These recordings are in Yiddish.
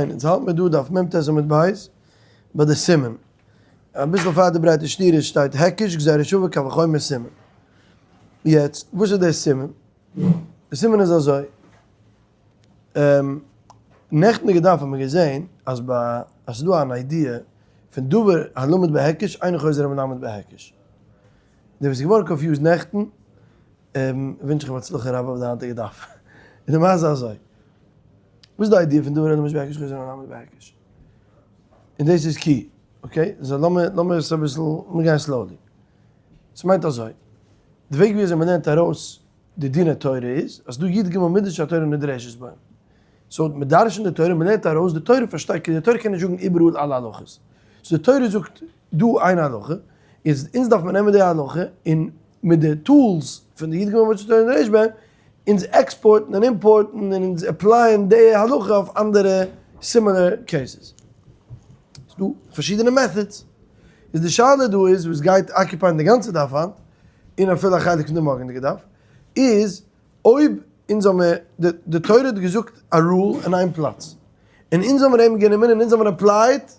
אונז האלט מיר דא דף מ ט עמוד ב' ביי די סימן. אביסל פאר די ברייטע שנירער שטייט היקש גזירה שווה קל וחומר סימן. יעצט וואס איז דער סימן? די סימן איז אזוי. נעכטן דף האט מען געזען אז ביי אז ס'איז דא אן idea פון דבר הלמד בהיקש אינו חוזר ומלמד בהיקש. דער וואס איז געווארן confused נעכטן ווינטש איך אים הצלחה רבה אויף די היינטיגע דף. און די מעשה אזוי. וואס איז די idea פון דבר הלמד בהיקש חוזר ומלמד בהיקש? און דאס איז key, okay? So לאמיר לאמיר עס אביסל, לאמיר גיין slowly. ס'מיינט אזוי, די וועג ווי אזוי מ'לערנט ארויס די דיני תורה איז, אז ס'דא י ג מידות שהתורה נדרשת בהם. So מ'דרש'נט די תורה, מ'לערנט ארויס, די תורה פארשטייט, די תורה קען נישט זאגן איבעראל אלע הלכות. So די תורה זאגט דא איין הלכה, איז אונז דארף מען נעמען די הלכה און מיט די tools פון די י ג מידות שהתורה נדרשת בהם, אונז עקספארטן און אימפארטן און אונז עפלייען די הלכה אויף אנדערע similar cases. ס'דא פארשידענע methods. איז די שאלה דא איז וואס גייט אקיופייען די גאנצע דף היינט, און אפילו א חלק פון די מארגענדיגע דף, איז אויב אונז האמיר, די תורה האט געזאגט א rule אין איין פלאץ, און אונז האמיר אים גענומען און אונז האמיר applied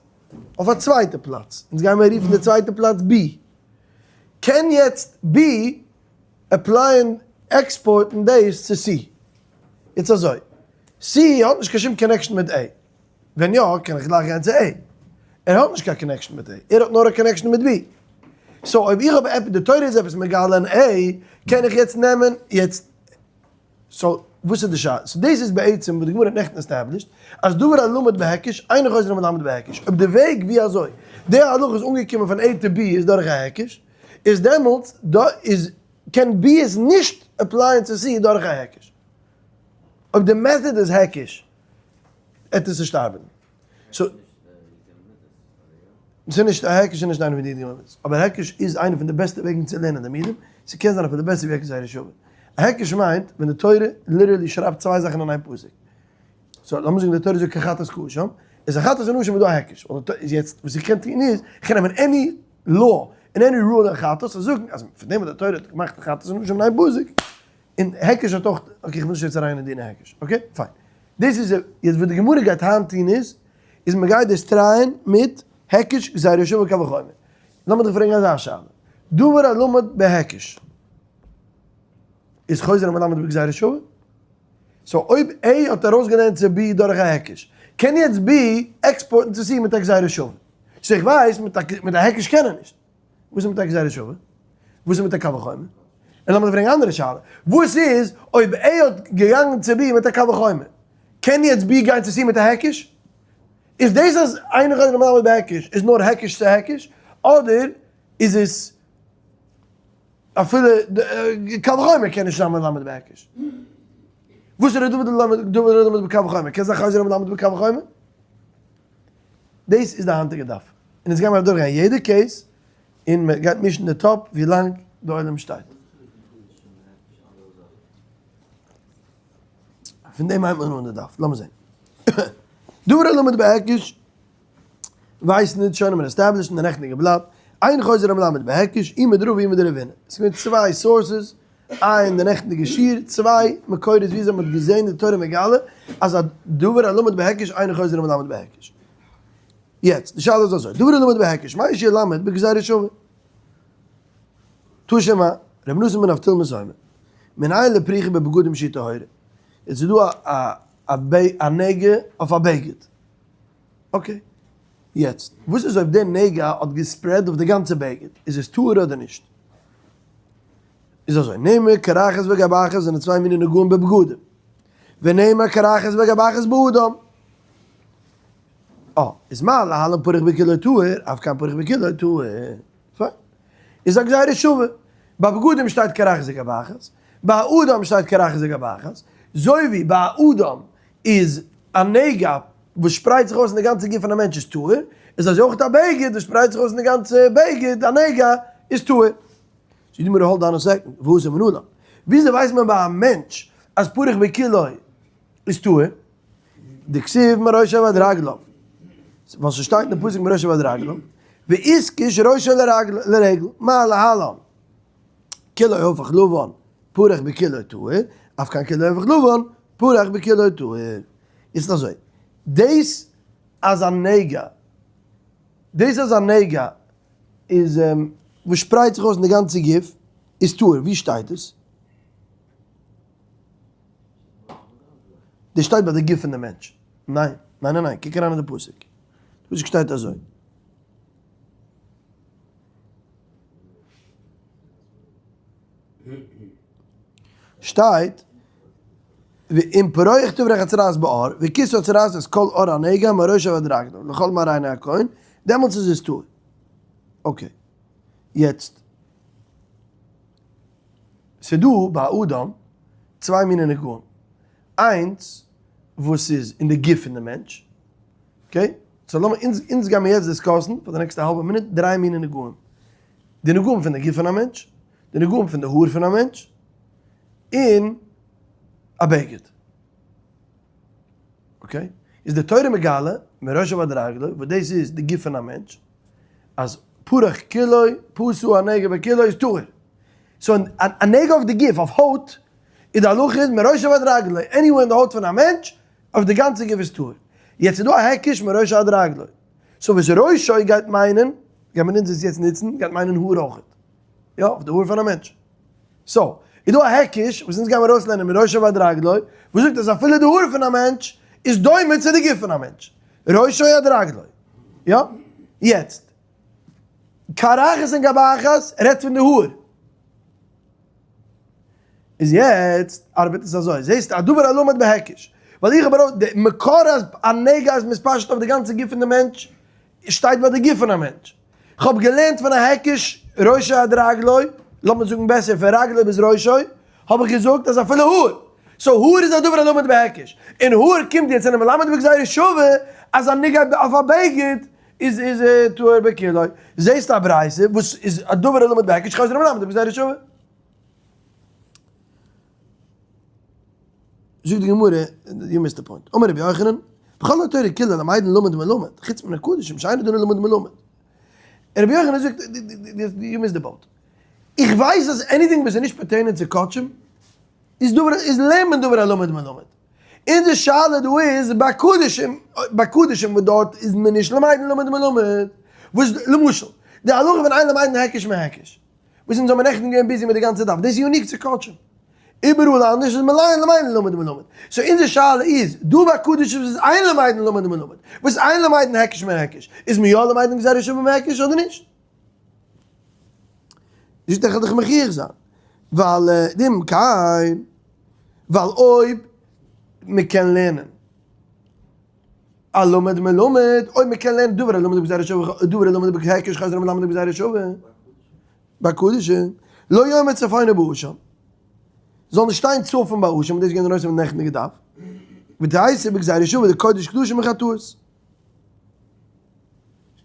אויף א צווייטע פלאץ, אונז גיימיר רופן די צווייטע פלאץ B, קען יעצט B עפלייען עקספארטן דאס צו C. יעצט אזוי, C האט נישט קיין שום connection מיט A. ווען יא קען איך גלייך גיין צו A. ער האט נישט קיין connection מיט A, ער האט נאר א connection מיט B. So אויב איך האב עפעס, די תורה איז עפעס מגלה אין A, קען איך יעצט נעמען, יעצט, so וואס איז די שאלה? So דאס איז בעצם וואס די גמרא האט נעכטן established, אז דבר הלמד בהיקש, אינו חוזר ומלמד בהיקש. אויב די וועג ווי אזוי די הלכה איז אנגעקומען פון A צו B איז דורך א היקש, איז דעמאלטס דא איז קען B עס נישט עפלייען צו C דורך א היקש. אויב די method איז היקש עט עס נישט ארבעטן. So ס'איז נישט, א היקש איז נישט איינע פון די י"ג מידות, אבער היקש איז איינע פון די בעסטע וועגן צו לערנען די לימודים, ס'קען זיין אפילו בעסער ווי היקש גזירה שווה. א היקש מיינט ווען די תורה literally שרייבט צוויי זאכן אין איין פסוק. So לאמיר זאגן די תורה זאגט כחטאת כאשם, איז א חטאת און אשם איז דא א היקש, ווייל די תורה איז יעצט וואס איך קען טון איז, איך קען נעמען any law און any rule אין חטאת און זאגן אז פון דעם וואס די תורה האט געמאכט חטאת און אשם אין איין פסוק, און היקש האט אויך, okay איך וויל נישט יעצט אריין אין דיני היקש, okay fine. דאס איז יעצט וואס די גמרא גייט היינט טון איז, איז מען גייט דאס טרייען מיט היקש גזירה שווה קל וחומר. לאמיר דיך פרעגן אזא שאלה, דבר הלמד בהיקש איז חוזר המלמד בגזירה שווה? So אויב A האט ארויסגעלערנט צו B דורך א היקש, קען יעצט B עקספארטן צו C מיט א גזירה שווה. So איך ווייס מיט א היקש קען ער נישט. וואס איז מיט א גזירה שווה? וואס איז מיט א קל וחומר? און לאמיר פרעגן א אנדערע שאלה. וואס איז אויב A האט געגאנגען צו B מיט א קל וחומר? קען יעצט B גיין צו C מיט א היקש? איז דאס אז אינו חוזר ומלמד בהיקש איז נאר היקש צו היקש? אדער איז עס אפילו קל וחומר קען נישט זיין מלמד בהיקש. וואס איז דבר הלמד בקל וחומר? קען זיין חוזר ומלמד בקל וחומר? דאס איז די היינטיגע דף. און יעצט גיימיר אדורכגיין יעדע case, און מען גייט מישן די טאפ ווי לאנג די עולם שטייט. פון דעם הייבט מען אן די דף. לאמיר זען. דבר הלמד בהיקש. ווייסן נישט שוין האבן established אין די נעכטיגע בלאט, אינו חוזר ומלמד בהיקש, אי מדרבא אי מדרב הונא. עס איז געווען צוויי sources, איי אין די נעכטיגע שיעור, צוויי מקורות ווי אזוי מען האט געזען די תורה מגלה אז א דבר הלמד בהיקש אינו חוזר ומלמד בהיקש. יעצט, די שאלה איז אזוי, דבר הלמד בהיקש, מהו שילמד בגזירה שווה? תא שמע, רבי נתן בן אבטולמוס אומר, מנין לפריחה בבגדים שהיא טהורה. עס איז דא א נגע אויף א בגד. Okay. יעצט, וואס איז אויב די נגע האט געספרעד אויף די גאנצע בגד? איז עס טהור אדער נישט? איז אזוי, נאמר קרחת וגבחת זענען צוויי מיני נגעים בבגדים. ונאמר קרחת וגבחת באדם. אה, איז מה להלן פרח בכולו טהור, אף כאן פרח בכולו טהור. פיין. איז א גזירה שווה. ביי בגדים שטייט קרחת וגבחת, ביי אדם שטייט קרחת וגבחת, זוי ווי ביי אדם איז א נגע וואס שפרייט זיך אויס אין די גאנצע גוף פון א מענטש איז טהור, איז אזוי אויך א בגד וואס שפרייט זיך אויס אין די גאנצע בגד א נגע איז טהור. זאגט די גמרא hold on a second, והתם מנלן? וויאזוי ווייסט מען ביי א מענטש אז פרח בכולו איז טהור? דכתיב מראשו ועד רגליו, ווייל ס'שטייט אין די פסוק מראשו ועד רגליו, ואיתקש ראשו לרגל, מה להלן? כולו הפך לבן, פרח בכולו טהור, אף כאן כולו הפך לבן, פרח בכולו טהור. איז אזוי, דאס. אז א נגע, דאס אז א נגע איז וואס שפרייט זיך אויס אין די גאנצע גוף איז טהור, ווי שטייט עס? דאס שטייט ביי די גוף פון די מענטש. ניין, ניין ניין ניין, קוק אריין אין די פסוק. די פסוק שטייט אזוי. שטייט, ואם פרוח תפרח הצרעת בעור, וכיסה הצרעת את כל עור הנגע מראשו ועד רגליו, לכל מראה עיני הכהן, דעמאלטס איז עס טהור. okay. יעצט, ס'דא ביי א אדם צוויי מיני נגעים. איינס וואס איז אין די גוף פון די מענטש, okay? so לאמיר, אונז אונז גיימיר יעצט discuss ן פאר די נעקסטע האלבע מינוט דריי מיני נגעים. די נגעים פון די גוף פון א מענטש, די נגעים פון די האר פון א מענטש, און א בגד. okay? איז די תורה מגלה מראשו ועד רגלו, וואס דאס איז די גוף פון א מענטש, אז פרח כולו, פשה הנגע בכולו איז טהור. so א נגע אויף די גוף, אויף הויט, איז די הלכה איז מראשו ועד רגלו, anywhere אין די הויט פון א מענטש, אויף די גאנצע גוף איז טהור. יעצט איז דא א היקש מראשו עד רגלו. so וואס ראשו גייט מיינען, גייט מען אונז עס יעצט נוצן, גייט מיינען האר אויכעט. יא, אויף די האר פון א מענטש. so, איז דא א היקש וואס אונז גיימער ארויסלערנען מראשו ועד רגלו, וואס זאגט אז אפילו די האר פון א מענטש איז דומה צו די גוף פון א מענטש. ראשו עד רגלו. יא? יעצט, קרחת און גבחת רעדט פון די האר. איז יעצט ארבעט עס אזוי, זעסט א דבר הלמד בהיקש, ווייל איך האב ארויס, די מקור אז א נגע איז מתפשט אויף די גאנצע גוף פון די מענטש, שטייט ביי די גוף פון א מענטש. איך האב געלערנט פון א היקש ראשו עד רגלו, לאמיר זאגן בעסער פון רגלו ביז ראשו, האב איך געזאגט אז אפילו האר, so האר איז א דבר הלמד בהיקש, און האר קומט יעצט אינעם מלמד בגזירה שווה אז א נגע אויף א בגד איז איז טהור בכולו. זעסט א ברייתא וואס איז א דבר הלמד בהיקש חוזר ומלמד בגזירה שווה. זאגט די גמרא, you missed the point, אמר רבי יוחנן, בכל התורה כולה למדין למד מלמד, חוץ מן הקדשים שאין דנין למד מלמד. רבי יוחנן זאגט, you missed the boat. איך ווייס אז anything וואס איז נישט pertaining צו קדשים, איז דבר, איז לערנט מען דבר הלמד מלמד. אונזער שאלה דא איז ביי קדשים, ביי קדשים וואס דארט איז מען נישט למדין למד מלמד, וואס למשל, די הלכה פון אין למדין היקש מהיקש. וואס אונז האבן נעכטן געווען busy מיט די גאנצע דף, דאס איז unique צו קדשים. איבעראל אנדערש איז מען למדין למד מלמד. so אונזער שאלה איז, דא ביי קדשים וואס איז אין למדין למד מלמד, וואס אין למדין היקש מהיקש, איז מען יא למדין גזירה שווה מהיקש אדער נישט? זאגט ער איך וועל דיך מוכיח זיין, ווייל דאם כן, ווייל אויב מען קען לערנען א למד מלמד, אויב מען קען לערנען דבר הלמד בגזירה שווה, דבר הלמד בהיקש חוזר מלמד בגזירה שווה, ביי קדשים, לא יאמר צפונה באשם, זאל נישט שטיין צפון באשם, דאס איז געווען די נושא פון נעכטיגע דף, ותיתי בגזירה שווה די קודש קדשים מחטאות. זאגט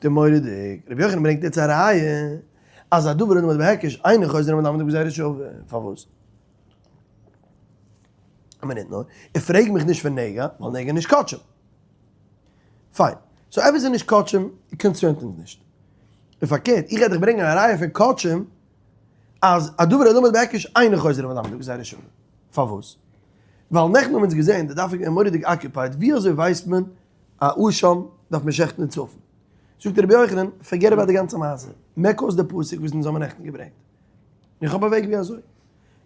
ער מורא'דיג, רבי יוחנן ברענגט יעצט א ראיה אז א דבר הלמד בהיקש אינו חוזר מלמד בגזירה שווה, פארוואס? א מינוט נאר, איך פרעג מיך נישט פון נגע, ווייל נגע איז נישט קדשים. פיין, so עפעס איז נישט קדשים, concern ט אונז נישט. און פארקערט, איך גיי דיך ברענגען א ראיה פון קדשים, אז א דבר הלמד בהיקש אינו חוזר ומלמד בגזירה שווה. פארוואס? ווייל נעכטן האבן אונז געזען, די דף איז געווען מורא'דיג occupied, ווי אזוי ווייסט מען א אשם דארף מען שעכטן אין צפון? זאגט רבי יוחנן, forget about די גאנצע מעשה, מעק אויס די פסוק וואס אונז האבן נעכטן געברענגט. איך האב א וועג ווי אזוי.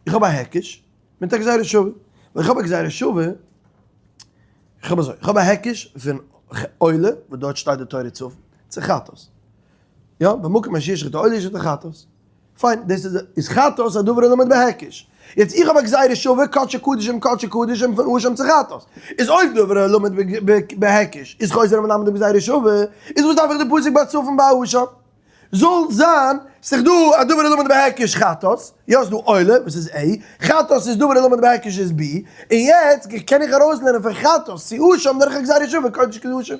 איך האב א היקש מיט א גזירה שווה. ווייל איך האב א גזירה שווה, איך האב אזוי, איך האב א היקש פון עולה, וואס דארט שטייט די תורה צפון, צו חטאת. יא, במקום אשר ישחט העולה ישחט החטאת. פיין, דאס איז, איז חטאת א דבר הלמד בהיקש. יעצט איך האב א גזירה שווה, קדשי קדשים, קדשי קדשים, פון אשם צו חטאת. איז אויב דבר הלמד בהיקש, איז חוזר ומלמד בגזירה שווה, איז וואס דארף איך די פסוק ביי צפון ביי אשם? זאל זיין, ס'איז דא א דבר הלמד בהיקש חטאת, יא ס'דא עולה וואס איז A, חטאת איז דבר הלמד בהיקש איז B, און יעצט קען איך ארויסלערנען פון חטאת צו אשם דורך א גזירה שווה קודש קדשים.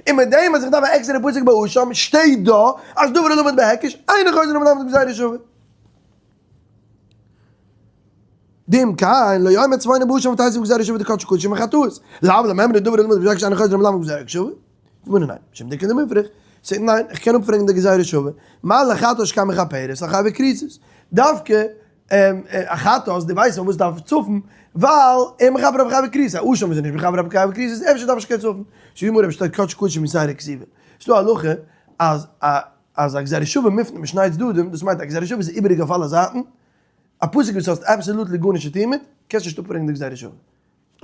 און מיט דעם אז איך דארף א עקסטערע פסוק ביי אשם שטייט דא אז דבר הלמד בהיקש אינו חוזר ומלמד בגזירה שווה. דאם כן לא יאמר צפונה באשם ותיתי בגזירה שווה דקודש קדשים מחטאות, לאו למימרא דבר הלמד בהיקש אינו חוזר ומלמד בגזירה שווה. גמרא ניין, משום דאיכא למיפרך, זאגט ניין, איך קען אפפרעגן די גזירה שווה, מה לחטאת שכן מכפרת לחייבי כריתות, דווקא. א חטאת, דו ווייסט פארוואס דארף צפון, ווייל ער מכפר אויף חייבי כריתות, א אשם איז ער נישט מכפר אויף חייבי כריתות, אפשר דארף נישט קיין צפון. זאגט די גמרא שטייט קדשי קדשים יתירה כתיבא. ס'דא א הלכה אז א אז א גזירה שווה מופנה משני צדדים, דאס מיינט א גזירה שווה איז איבעריג אויף אלע זייטן, א פסוק וואס האסט absolutely גארנישט צו טון מיט, קענסט נישט אפפרעגן די גזירה שווה.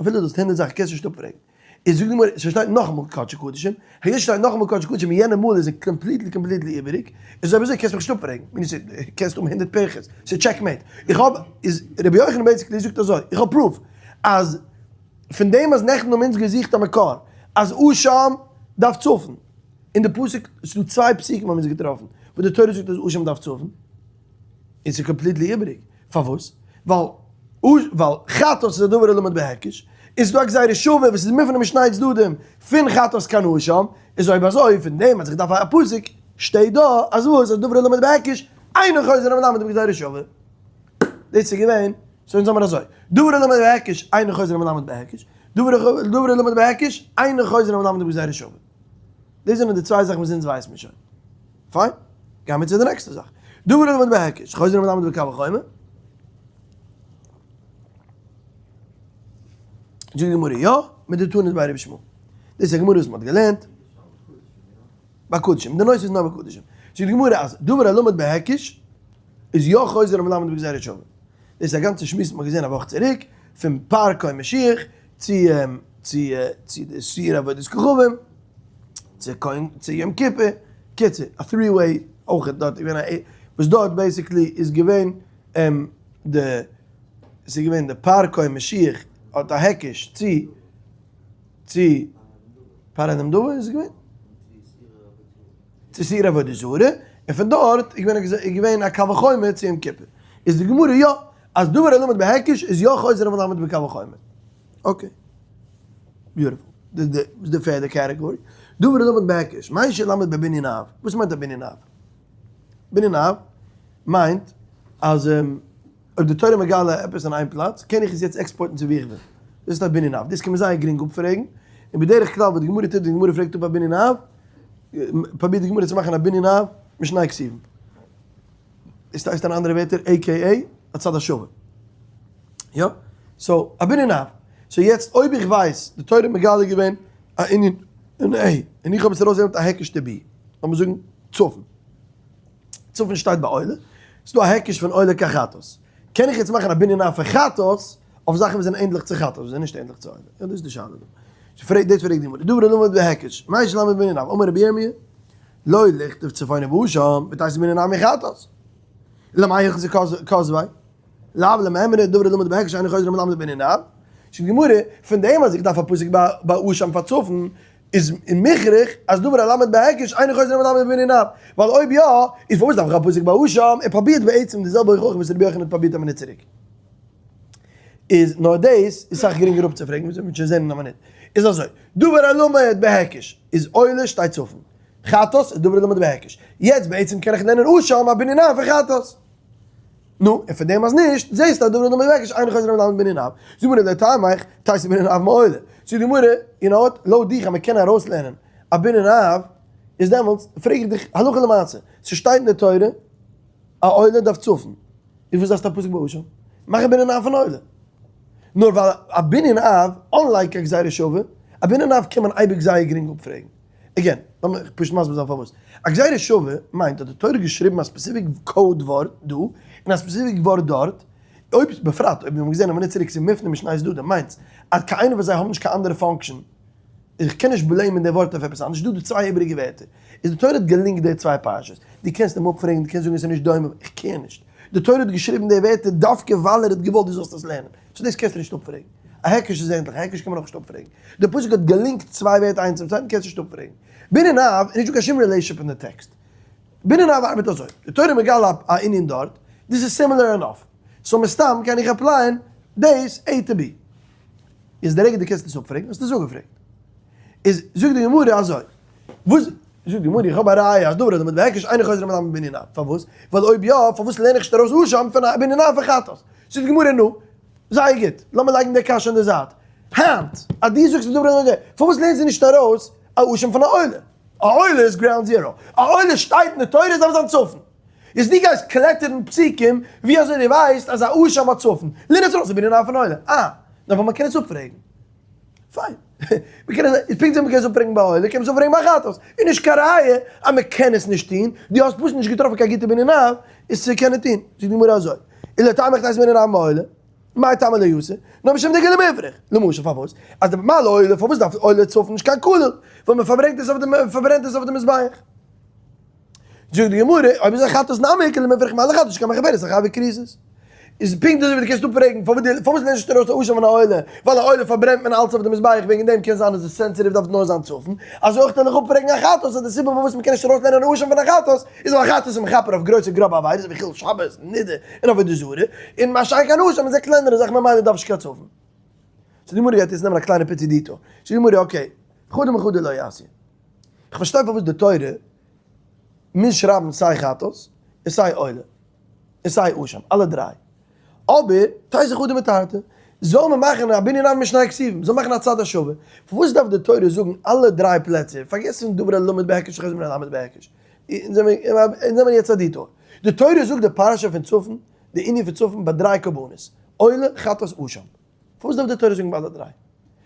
אפילו דו האסט הונדערט זאכן קענסטו נישט אפפרעגן. איז זאגט די גמרא, ס'שטייט נאכאמאל קדשי קדשים, היות ס'שטייט נאכאמאל קדשי קדשים און יענע מאל איז ער completely completely איבעריג, איז אויב אזוי קענסטו מיך נישט אפפרעגן, קענסט האבן הונדערט פירכות, ס'איז checkmate. איך האב, איז רבי יוחנן basically זאגט אזוי, איך האב proof אז פון דעם אז נעכטן האבן אונז געזוכט א מקור אז אשם דארף צפון, אין די פסוק, ס'איז דא צוויי פסוקים האבן אונז געטראפן וואס די תורה זאגט אז אשם דארף צפון, און ס'איז completely איבעריג. פארוואס? ווייל ווייל חטאת איז א דבר הלמד בהיקש, איז דא א גזירה שווה וואס איז מופנה משני צדדים פון חטאת קיין אשם, איז אויב אזוי פון דעם אז איך דארף א פסוק שטייט דא אז וואס אז דבר הלמד בהיקש אינו חוזר ומלמד בגזירה שווה. דאס איז געווען, so אונז האמיר אזוי, דבר הלמד בהיקש אינו חוזר ומלמד בהיקש, דבר הלמד בהיקש אינו חוזר ומלמד בגזירה שווה. דאס זענען די צוויי זאכן וואס אונז ווייסן מיר שוין. פיין, גיימיר צו די נעקסטע זאך. דבר הלמד בהיקש, חוזר ומלמד בקל וחומר. זאגט די גמרא יא, מיט די תנא דבי רבי ישמעאל. דאס איז א גמרא וואס מען האט געלערנט ביי קדשים, די נושא איז נאר ביי קדשים. זאגט די גמרא אז דבר הלמד בהיקש איז יא חוזר ומלמד בגזירה שווה. דאס איז א גאנצע שמועס וואס מען האט געזען א וואך צוריק, פון פר כהן משיח צו צו צו די שעיר עבודת כוכבים, צו כהן צו יום כיפור, קיצור א three way אויך דארט איז געווען א וואס דארט basically איז געווען די ס'איז געווען די פר כהן משיח האט א היקש צו צו פר אינעם דבר איז געווען צו שעיר עבודה זרה, און פון דארט איז געווען איז געווען א קל וחומר צו יום כיפור, איז די גמרא יא אז דבר הלמד בהיקש איז יא חוזר ומלמד בקל וחומר. okay. Beautiful. דאס איז די פערדע category. דבר הלמד בהיקש. מהו שילמד בבנין אב. וואס מיינט א בנין אב? בנין אב מיינט אז אויב די תורה מגלה עפעס אין איין פלאץ, קען איך עס יעצט export ן צו ווי איך וויל. דאס איז א בנין אב. דאס קען מען זייער גרינג אפפרעגן. און בדרך כלל וואס די גמרא טוט, ווען די גמרא פרעגט אפ א בנין אב, פרובירט די גמרא צו מאכן א בנין אב משני כתובים. דאס הייסט אין אנדערע ווערטער AKA א צד השווה. יא? So א בנין אב. So יעצט אויב איך ווייס די תורה האט מגלה געווען א ענין אין A, און איך האב עס ארויסגענומען מיט א היקש צו B, לאמיר זאגן צפון. צפון שטייט ביי עולה, ס'איז דא א היקש פון עולה קיין חטאת. קען איך יעצט מאכן א בנין אב פון חטאת אויף זאכן וואס זענען ענדליך צו חטאת, וואס זענען נישט ענדליך צו עולה? יא דאס איז די שאלה דא. פרעגט דאס פרעגט די גמרא. דבר הלמד בהיקש, מהו שילמד בבנין אב, אמר רבי ירמי', לא לכתוב צפונה ואשם, ותיתי בנין אב מחטאת. למאי הלכתא כתביה? לאו למימרא דבר הלמד בהיקש אינו חוזר ומלמד בבנין אב. זאגט די גמרא, פון דעם אז איך דארף א פסוק ביי אשם פאר צפון, איז מוכרח אז דבר הלמד בהיקש אינו חוזר ומלמד בבנין אב. ווייל אויב יא, איז פארוואס דארף איך א פסוק ביי אשם? ער פרובירט בעצם די זעלבע הוכחה וואס רבי יוחנן האט פרובירט א מינוט צוריק. איז נאר דאס איז סאך גרינגער אפצופרעגן, ווי מ'וועט שוין זען אין א מינוט. איז אזוי, דבר הלמד בהיקש איז עולה שטייט צפון. חטאת איז דבר הלמד בהיקש. יעצט בעצם קען איך לערנען אשם א בנין אב פון חטאת. נו, און פון דעם אז נישט, זעסטו אז דבר הלמד בהיקש אינו חוזר ומלמד בבנין אב. זאגט די גמרא לטעמיך תיתי בנין אב מעולה. זאגט די גמרא, you know what, לויט דיך אז מען קען ארויסלערנען א בנין אב, איז דעמאלטס פרעג איך דיך הלכה למעשה, ס'שטייט אין די תורה א עולה דארף צפון, איז וואס דארפסטו א פסוק ביי אשם? מאך א בנין אב פון עולה. נאר ווייל א בנין אב, unlike א גזירה שווה, א בנין אב קען מען אייביג זייער גרינג אפפרעגן. Again, לאמיר פשוט מסביר זיין פארוואס. א גזירה שווה מיינט אז די תורה האט געשריבן א specific code ווארט דא, און א specific ווארט דארט, אויב, בפרט אויב מיר האבן געזען א מינוט צוריק ס'איז מופנה משני צדדים, מיינט אז קיין איינער פון זיי האבן נישט קיין אנדערע function, איך קען נישט blame ען די ווארט אויף עפעס אנדערש, דא די צוויי איבעריגע ווערטער, איז די תורה האט גע link ט די צוויי פרשות, דו קענסט אים אפפרעגן, דו קענסט זאגן עס איז נישט דומה, איך care נישט, די תורה האט געשריבן די ווערטער דווקא ווייל ער האט געוואלט דו זאלסט עס לערנען, so דאס קענסטו נישט אפפרעגן, א היקש איז ענדליך, א היקש קען מען אויך נישט אפפרעגן, די פסוק האט גע link ט צוויי ווערטער איינס צום צווייטן קענסט נישט אפפרעגן. בנין אב איז נישטא קיין שום relationship אין די טעקסט. בנין אב ארבעט אזוי, די תורה מגלה א ענין דארט, דאס איז similar enough, so מסתם קען איך apply ען דאס A to B. איז די רגע דו קענסט עס אפפרעגן האסטו עס אפגעפרעגט. איז זאגט די גמרא אזוי, וואס זאגט די גמרא איך האב א ראיה אז דבר הלמד בהיקש אינו חוזר ומלמד בבנין אב, פארוואס? ווייל אויב יא פארוואס לערן איך נישט ארויס אשם פון א בנין אב פון חטאת? זאגט די גמרא נו, זייער גוט, לאמיר לייגן די קשיא אין די זייט. היינט אז דו זאגסט דבר הלמד בהיקש, פארוואס לערנסטו נישט ארויס א אשם פון א עולה? א עולה איז ground zero, א עולה שטייט אין די תורה עס דארף זיין צפון. איז דו גייסט קלעטערן פסוקים ווי אזוי דו ווייסט אז א אשם האט צפון, לערן עס ארויס בנין אב פון עולה, אה, נאר ווייל מען קען עס אפפרעגן. פיין. מען קען עס, איז פונקט ווי מען קען עס אפפרעגן ביי עולה, קען מען עס אפפרעגן ביי חטאת. איז נישט קיין ראיה אז מען קען עס נישט טון, דו האסט פשוט נישט געטראפן קיין גוטע בנין אב עס צו קענען טון. זאגט די גמרא אזוי, ולטעמיך תיתי בנין אב מעולה. מאי טעמא לא יתא? נאר משום דאיכא למיפרך. למשל פארוואס אז די מה לעולה פארוואס דארף עולה צפון נישט קיין כליל? ווייל מען פארברענגט עס אויף די מען פארברענט עס אויף די מזבח. זאגט די גמרא, אויב איז א חטאת נמי איכא למיפרך מה לחטאת שכן מחברת אחר וכריתות. איז פונקט אזוי ווי דו קענסט אפפרעגן פארוואס די פארוואס לערנסטו נישט ארויס די אשם פון א עולה ווייל א עולה פארברענט מען אלץ אויף די מזבח וועגן דעם קען זיין אז עס סענסיטיוו דארף נאר זיין צפון אזוי אויך קען איך אפפרעגן א חטאת אז די סיבה פארוואס מען קען נישט ארויסלערנען אן אשם פון א חטאת איז ווייל חטאת איז מכפר אויף גרויסע גראבע עבירות ווי חילול שבת, נידה, און עבודה זרה, און מה שאין כן אשם איז א קלענערע זאך ממילא דארף נישט קיין צפון. סאו די גמרא גייט יעצט נעמען א קליינע פיצי detour. זאגט די גמרא okay, חדא מחדא לא אתיא. איך פארשטיי פארוואס די תורה מוז שרייבן סיי חטאת און סיי עולה און סיי אשם, אלע דריי. אבער, תיתי חדא מתרתי, זאל מען מאכן א בנין אב משני כתובים, זאל מאכן א צד השווה. פארוואס דארף די תורה זאגן אלע דריי פלעצער, פארגעס פון דבר הלמד בהיקש וחוזר מן הלמד בהיקש. אונז זעמיר יעצט א detour. די תורה זאגט די פרשה פון צפון, די ענין פון צפון ביי דריי קרבנות, עולה, חטאת, אשם. פארוואס דארף די תורה זאגן ביי אלע דריי?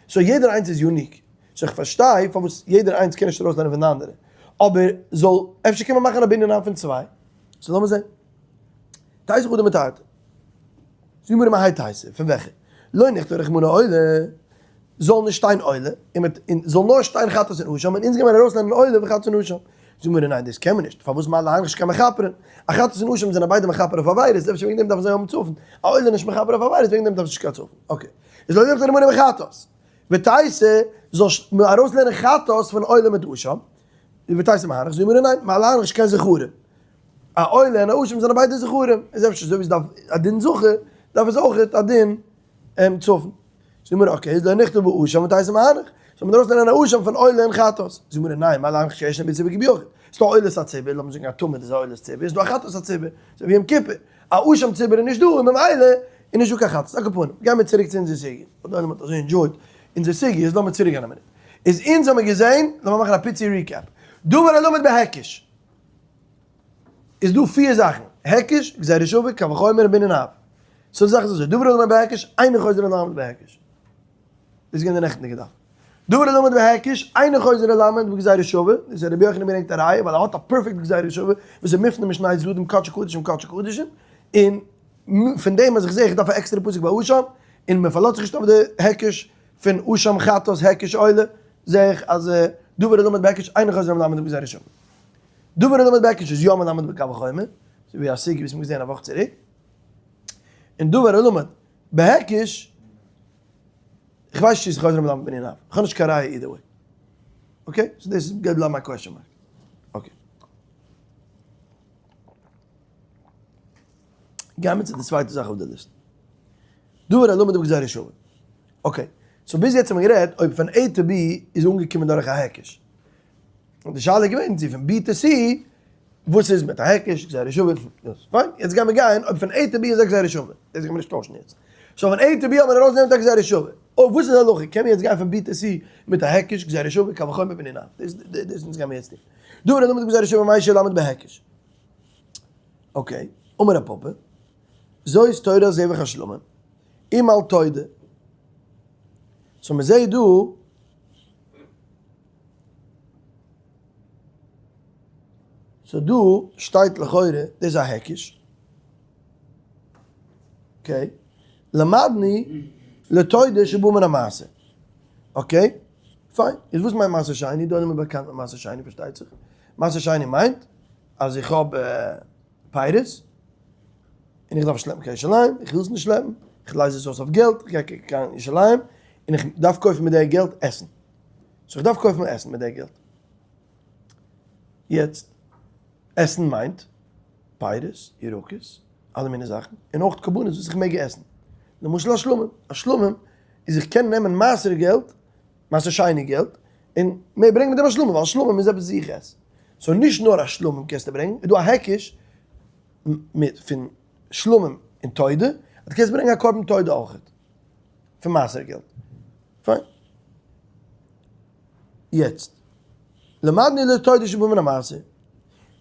so יעדער איינס איז unique. so איך פארשטיי פארוואס יעדער איינס קען נישט ארויסלערנען פון די אנדערע. אבער זאל, אפשר קען מען מאכן א בנין אב פון צוויי. so לאמיר זען. תיתי חדא מתרתי. זאג מיר מהאי תיתי, פון וועלכע? לא נכתוב רחמנא עולה, זאל נישט שטיין עולה, און מיט און זאל נאר שטיין חטאת און אשם, און אונז גיימיר ארויסלערנען עולה וחטאת און אשם. זאג מיר ניין דאס קען מען נישט, פארוואס מה להן שכן מכפרין? א חטאת און אשם זענען ביידע מכפר אויף עבירות, אפשר וועגן דעם דארפן זיי האבן צפון, א עולה איז נישט מכפר אויף עבירות וועגן דעם דארף נישט קיין צפון. okay. איז לא נכתוב רחמנא בחטאת. ותיתי זאל מען ארויסלערנען חטאת פון עולה מיט אשם, ותיתי מהנך, זאג מיר ניין, מה להן שכן זכרים. א עולה און א אשם זענען ביידע זכרים, איז אפשר אזוי ווי עס דארף א דין זכר, דארף עס אויך א דין צפון. זאגט מיר okay, איז לא נכתוב באשם ותיתי מהנך, זאל מען ארויסלערנען א אשם פון עולה און חטאת. זאגט מיר ניין, מה להנך שישנו בציבור כביחיד. ס'דא עולת הציבור, לאמיר זאגן א תמיד איז א עולת ציבור, איז דא א חטאת הציבור, אזוי ווי יום כיפור, א אשם ציבור איז נישט דא און ממילא איז נישט דא קיין חטאת. על כל פנים, גיימיר צוריק צו אונזער סוגיא, ווייל דער עולם האט אזוי enjoyed אונזער סוגיא, איז לאמיר צוריק גיין א מינוט. איז אונז האמיר געזען, לאמיר מאכן א פיצי recap, דבר הלמד בהיקש. איז דא פיר זאכן, היקש, גזירה שווה, קל וחומר און בנין אב. so די זאך איז אזוי, דבר הלמד בהיקש, אינו חוזר ללמד בהיקש. דאס איז געווען די נעכטנדיגע דף. דבר הלמד בהיקש, אינו חוזר ללמד בגזירה שווה, דאס איז רבי יוחנן ברענגט א ראיה, ווייל ער האט א perfect גזירה שווה, וואס איז מופנה משני צדדים קדשי קדשים קדשי קדשים, און פון דעם אז איך זע איך דארף א עקסטערע פסוק ביי אשם, און מען פארלאזט זיך נישט אויף די היקש פון אשם חטאת היקש עולה, זע איך אז דבר הלמד בהיקש אינו חוזר ללמד בגזירה שווה. דבר הלמד בהיקש איז יא מלמד בקל וחומר, אזוי ווי א סוגיא וואס מ'האט געזען א וואך צוריק, און דבר הלמד בהיקש, איך ווייס נישט צו ס'איז חוזר מלמד בנין אב, איך האב נישט קיין ראיה either way. okay? so דאס גייט בלייבן א question mark. okay. גיימיר צו די צווייטע זאך אויף די ליסט. דבר הלמד בגזירה שווה. okay, so ביז יעצט האבן מיר גערעדט אויב פון A to B איז אנגעקומען דורך א היקש. און די שאלה איז געווען צו פון B to C, וואס איז מיט א היקש, גזירה שווה, פיין, יעצט גיימיר גיין אויב פון A to B איז א גזירה שווה, דאס גיימיר נישט טוישן יעצט. so פון A to B האט מען ארויסגענומען א גזירה שווה, אויב וואס איז די הלכה, קען מען יעצט גיין פון B to C מיט א היקש, גזירה שווה, קל וחומר בנין אב, דאס דאס אונז גיימיר יעצט טון. דבר הלמד בגזירה שווה מהו שילמד בהיקש. okay, אמר רב פפא, זאת תורת זבח השלמים, אם על תודה. so מ'זעהט דא. so דא שטייט לכאורה דאס איז א היקש. okay. למדני לתודה שבא מן המעשר. okay. פיין. איז וואס מיינט מעשר שני? דא איז מען באקאנט מיט מעשר שני פארשטייט זיך. מעשר שני מיינט אז איך האב פירות און איך דארף שלעפן קיין ירושלים, איך וויל עס נישט שלעפן, איך לייז עס אויס אויף געלט, איך גיי קיין ירושלים און איך דארף קויפן מיט די געלט עסן. so איך דארף קויפן עסן מיט די געלט. יעצט, עסן מיינט פירות, ירקות, אלע מיני זאכן, און אויך קרבנות וואס איך מעג עסן. למשל א שלמים, א שלמים איז איך קען נעמען מעשר געלט, מעשר שני געלט, און מער ברענגען מיט דעם א שלמים, ווייל שלמים איז עפעס וואס איך עס. so נישט נאר א שלמים קענסטו ברענגען, איז דא א היקש מיט פון שלמים און תודה, אז דו קענסט ברענגען א קרבן תודה אויכעט. פון מעשר געלט. פיין. יעצט. למדנו לתודה שבא מן המעשר.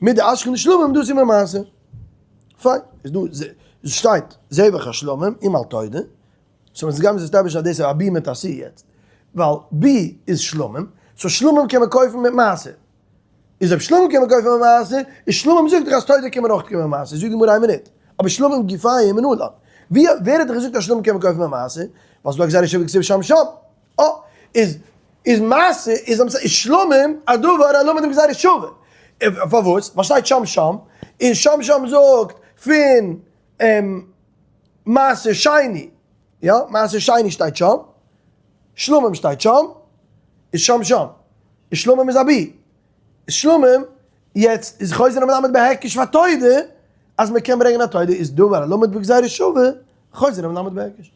מדאשכחן שלמים דאס איז מן המעשר. פיין, איז דא, שטייט זבח השלמים אם על תודה, so אונז גיימיר establish ן אז דאס איז א B מיט א C יעצט, ווייל B איז שלמים, so שלמים קען מען קויפן מיט מעשר. איז אויב שלמים קען מען קויפן מיט מעשר, איז שלמים זאגט דאך אז תודה קען מען אויך קויפן מיט מעשר, זאגט די גמרא איין מינוט, אבער שלמים גופיה מנלן, ווי ווער האט דיך געזאגט אז שלמים קען מען קויפן מיט מעשר? ווייל ס'דא א גזירה שווה כתיב שם שם. אה, איז איז מעשר איז איז שלמים א דבר הלומד עם גזירה שווה. פארוואס? ווייל שטייט שם שם, און שם שם זאגט פון מעשר שני, יא, מעשר שני שטייט שם, שלמים שטייט שם, איז שם שם, איז שלמים איז א B, איז שלמים, יעצט איז חוזר המלמד בהיקש פאר תודה, אז מען קען ברענגען א תודה איז דבר הלומד בגזירה שווה, חוזר המלמד בהיקש.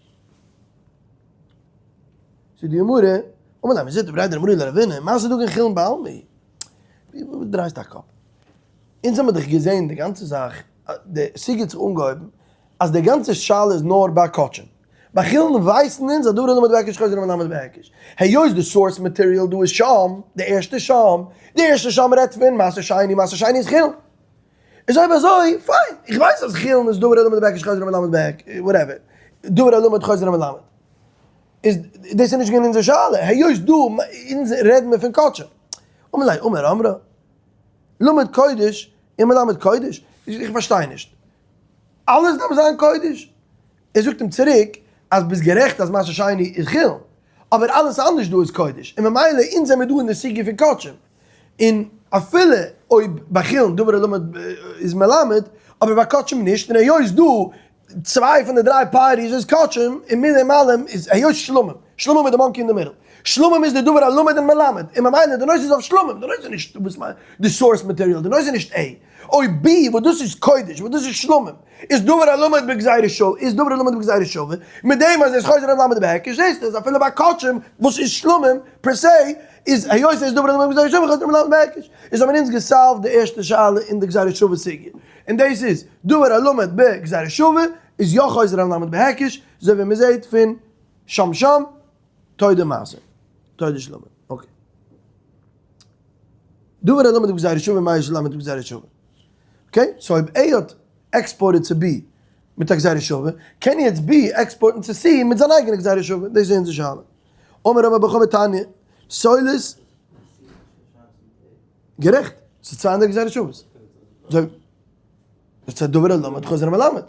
זאגט די גמרא, אמר ליה מזוטרא בריה דרב מרי לרבינא, מה זה דגן חולין בעלמא? וואס דרייסטו א קאפ? אונז האמיר דאך געזען די גאנצע זאך, די סוגיא האט זיך אנגעהויבן אז די גאנצע שאלה איז נאר ביי קדשים. ביי חולין ווייסן אונז אז דבר הלמד בהיקש חוזר המלמד בהיקש. היות די source material דא איז שם, די ערשטע שם, די ערשטע שם רעדט פון מעשר שני, מעשר שני איז חולין. איז אויב אזוי, פיין, איך ווייס אז חולין איז דבר הלמד בהיקש חוזר המלמד בהיקש, whatever, דבר הלמד חוזר המלמד. איז דאס איז נישט געווען אונזער שאלה, היות דא אונז רעדן מיר פון קדשים. אמר ליה, אמר אמרה, למד קודש און מלמד קודש, איך פארשטיי נישט. אלעס דארף זיין קודש? ער זאגט אים צוריק אז ביסט גערעכט אז מעשר שני איז חולין, אבער אלעס אנדערש דא איז קודש, און ממילא אונז זעמיר דא אין די סוגיא פון קדשים, און אפילו אויב ביי חולין דבר הלמד איז מלמד, אבער ביי קדשים נישט, און היות דא צוויי פון די דריי parties איז קדשים, און מיט דעם אלעם איז היות שלמים, שלמים איז די monkey אין די middle, שלמים איז די דבר הלמד און מלמד, און ממילא די נושא איז אויף שלמים, די נושא איז נישט וואס מיינט די source material, די נושא איז נישט A, אויב B וואס דאס איז קודש, וואס דאס איז שלמים, איז דבר הלמד בגזירה שווה, איז דבר הלמד בגזירה שווה, מיט דעם אז ער איז חוזר המלמד בהיקש, זעסטו אז אפילו ביי קדשים וואס איז שלמים per se, איז היות ער איז דבר הלמד בגזירה שווה חוזר המלמד בהיקש, איז האבן אונז גע solve ט די ערשטע שאלה אין די גזירה שווה סוגיא, און דאס איז דבר הלמד בגזירה שווה איז יא חוזר המלמד בהיקש, אזוי ווי מען זעט פון שם שם, תודה מעשר, תודה שלמים, okay. דבר הלמד בגזירה שווה מה יש ללמד בגזירה שווה. okay? so אויב A האט export ט צו B מיט א גזירה שווה, קען יעצט B export ן צו C מיט זיין אייגענע גזירה שווה. דאס איז אונזער שאלה. אמר רמי בר חמא תניא, סולת. גערעכט, ס'איז צוויי אנדערע גזירה שוות. דאס איז א דבר הלמד חוזר המלמד.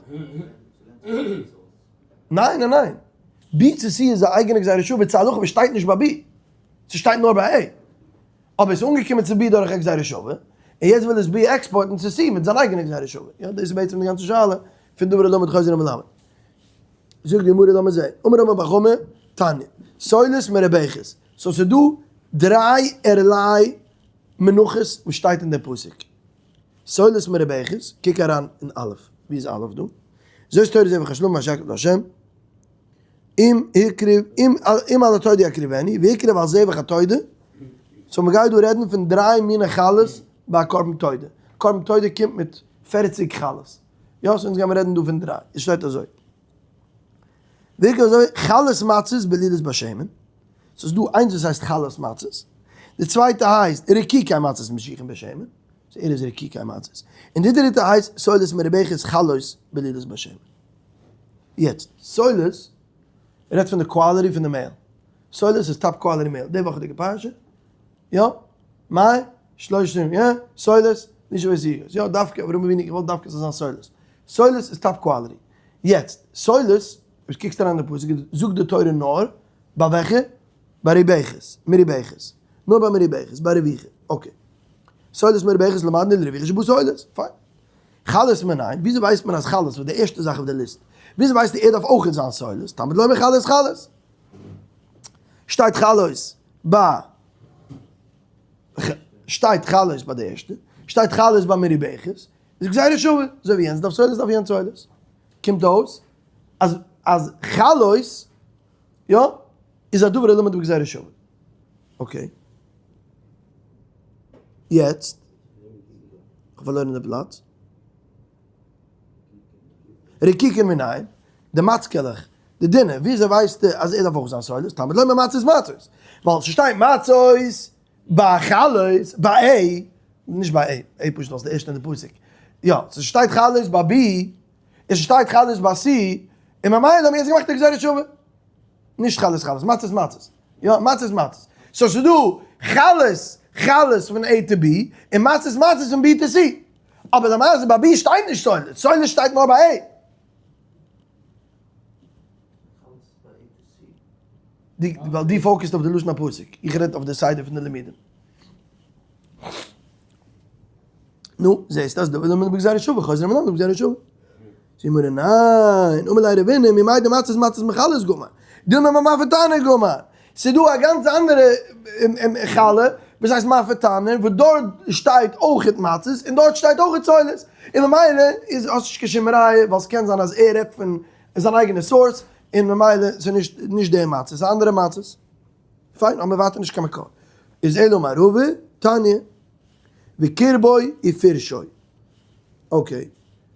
ניין ניין ניין. B צו C איז א אייגענע גזירה שווה צו הלכה וואס שטייט נישט ביי B. ס'שטייט נאר ביי A. אבער עס איז אנגעקומען צו B דורך א גזירה שווה, און יעצט וויל עס B export ן צו C מיט זיין אייגענע גזירה שווה. יא, דאס איז בעצם די גאנצע שאלה פון דבר הלמד חוזר המלמד. זאגט די גמרא לאמיר זעהן, אמר רמי בר חמא, תניא, סולת מרובחת, so ס'איז דא דריי ערליי מנחות וואס שטייט אין די פסוק. סולת מרובחת, קוק אריין אין א', ווי איז א' דא? זאת תורת זבח השלמים אשר יקריב לה', אם הקריב, אם על התודה יקריבנו, והקריב על זבח התודה, so מ'גייט דא רעדן פון דריי מיני חלות ביי א קרבן תודה, קרבן תודה קומט מיט פערציג חלות, יא, so אונז גיימיר רעדן דא פון דריי, עס שטייט אזוי, והקריב אזוי, חלות מצות בלולות בשמן, ס'איז דא איינס וואס הייסט חלות מצות, די צווייטע הייסט רקיקי מצות משוחין בשמן, so ער איז רקיקי מצות, און די דריטע הייסט סולת מרובחת חלות בלולות בשמן. יעצט, סולת רעדט פון די quality פון די מעהל, סולת איז top quality מעהל, די וואכעדיגע פרשה, יא, מאי, שלושים, יא, סולת, נישט ווי זיגערס, יא, דווקא, אברהם אבינו האט געוואלט דווקא ס'זאל זיין סולת, סולת איז top quality, יעצט, סולת, אויב קוקסט אריין אין די פסוק, זאגט די תורה נאר, ביי וועלכע? ביי רובחת, מרובחת, נאר ביי מרובחת, ביי רביכה, okay. סולת מרובחת למדנו לרביכה שבאה סולת, פיין. חלות מנין, וויאזוי ווייסט מען אז חלות איז די ערשטע זאך אויף די ליסט? וויאזוי ווייסטו ער דארף אויכעט זיין סולת? תלמוד לומר חלות חלות. שטייט חלות ביי שטייט חלות ביי די ערשטע, שטייט חלות ביי מרובחת, איז גזירה שווה, אזוי ווי יענץ דארף סולת דארף יענץ סולת. קומט אויס אז אז חלות יא איז א דבר הלמד בגזירה שווה. okay. יעצט, כ'האב פארלוירן די פלאץ. רקיקין מנין, די מצקעלעך, די דינע, וויאזוי ווייסטו אז ער דארף אויך זיין סולת? תלמוד לומר מצות מצות. ווייל ס'שטייט מצות ביי חלות, ביי A, נישט ביי A, A פשוט ווייל ס'איז די ערשטע אין די פסוק. יא, ס'שטייט חלות ביי B, און ס'שטייט חלות ביי C, און ממילא האבן מיר יעצט געמאכט א גזירה שווה. נישט חלות חלות, מצות מצות. יא, מצות מצות. so ס'איז דא חלות חלות פון A to B, און מצות מצות פון B to C. אבער למעשה ביי B שטייט נישט סולת, סולת שטייט נאר ביי A. ווייל דו focus ט אויף די לשון הפסוק, איך רעד אויף די סדר פון די לימודים. נו, זעסט אז דבר למד בגזירה שווה, חוזר מלמד בגזירה שווה. זאגט גמרא ניין, אמר ליה רבינא ממאי דמצות מצות מחלות גמר, דילמא ממאפה תנור גמר. ס'איז דא א גאנץ אנדערע חלה וואס הייסט מאפה תנור, וואס דארט שטייט אויכעט מצות און דארט שטייט אויכעט סולת, און ממילא איז האסט נישט קיין שום ראיה ווייל ס'קען זיין אז ער רעדט פון זיין אייגענע source און ממילא ס'איז נישט נישט די מצות ס'איז אנדערע מצות. פיין האבן מיר ווייטער נישט קיין מקור. איז אלא אמר רבא תניא בקרבו ופרשו. okay.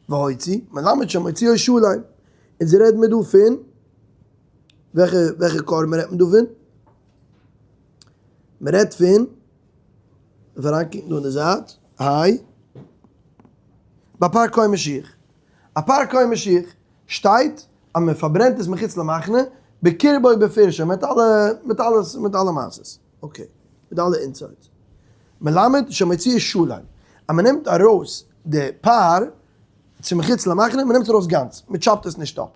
והוציא, מלמד שמוציאו שלם. אונז רעדן מיר דא פון וועלכע וועלכע קרבן רעדט מען דא פון? מען רעדט פון, דארף אריינקוקן דא אין די זייט, היי, ביי פר כהן משיח. א פר כהן משיח שטייט אז מען פארברענט עס מחוץ למחנה, בקרבו ובפרשו, מיט אלע מיט אלעס מיט אלע מעשות. okay. מיט אלע insides. מלמד שמוציאו שלם. אז מען נעמט ארויס די פר צו מחוץ למחנה, מען נעמט עס ארויס גאנץ, מען chop ט עס נישט אפ